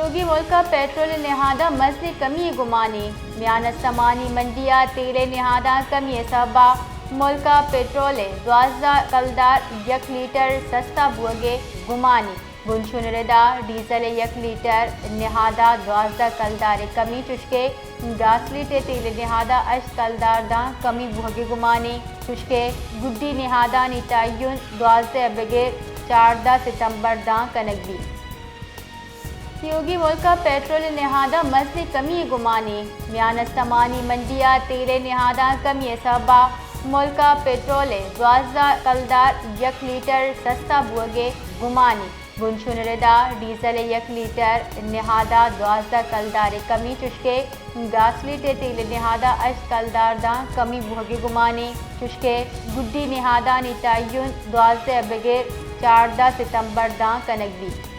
سوگی ملک ءَ پیٹرول ءِ نہاد ءَ مزنیں کمی ءِ گمانے۔ میان استمانی منڈی ءَ تیل ءِ نہاد ءَ کمی ءِ سبب ءَ ملک ءَ پیٹرول ءِ دوازدہ کلدار یک لیٹر سستا بوگ ءِ گمانے۔ بنشون ءِ ردا ڈیزل ءِ یک لیٹر نہاد ءَ دوازدہ کلدار ءِ کمی، چوشکہ گاسلیٹ ءِ تیل ءِ نہاد ءَ ہشت کلدار داں کمی بوگ ءِ گمانے، چوشکہ گڈی نہادانی تعین دوازدہ ءَ بگر چاردہ ستمبر داں کنگ بیت۔ سیوگی ملک ءَ پیٹرول ءِ نہاد ءَ مزنیں کمی ءِ گمانے۔ میان استمانی منڈی ءَ تیل ءِ نہاد ءَ کمی ءِ سبب ءَ ملک ءَ پیٹرول ءِ دوازدہ کلدار یک لیٹر سستا بوگ ءِ گمانے۔ بنشون ءِ ردا ڈیزل ءِ یک لیٹر نہاد ءَ دوازدہ کلدار ءِ کمی، چوشکہ گاسلیٹ ءِ تیل ءِ نہاد ءَ ہشت کلدار داں کمی بوگ ءِ گمانے، چوشکہ گڈی نہادانی تعین دوازدہ ءَ بگر چاردہ ستمبر داں کنگ بیت۔